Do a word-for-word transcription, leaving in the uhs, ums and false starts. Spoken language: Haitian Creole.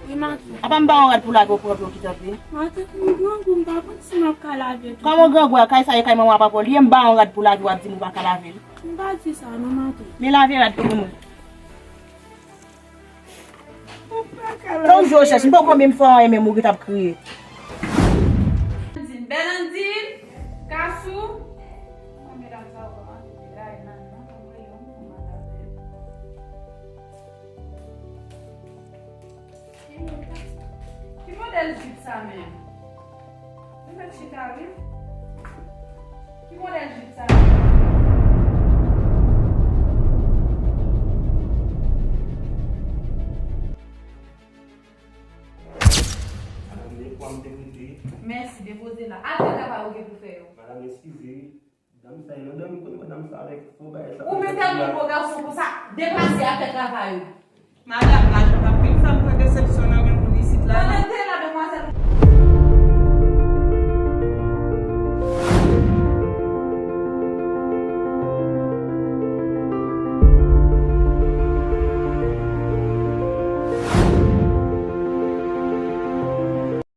Wi, matant. Apa m ba w yon rad pou lave w pran dlo ki tanpe? Matant, m grangou, m pa konn si m ap ka lave tou. Kòman grangou a? Kay sa e kay manman w apa pou li ye, m ba w yon rad pou lave w ap di m ou pa ka lave l. M pa di sa non, matant. Men lave rad pou mwen. Tann jwe w chèche, m poko menm fè anyen menm ou gentan ap kriye. Bèlandine, Bèlandine, Kasou. Mwen, medam sa yo kòmanse degaje nan non, mwen rele yon moun mwen ta fè. Ki modèl jip sa menm? Li mèt chita wi. Ki modèl jip sa? Madanm, de fwa m te rive. Mèsi, depoze la. Al fè travay ou gen pou fè yo. Madanm, eskize wi. Dam sa, e nan dòmi kote madanm sa avèk fo bagay sa. Ou menm tèlman gwo gason konsa, deplase al fè travay ou. Madanm, lajan p ap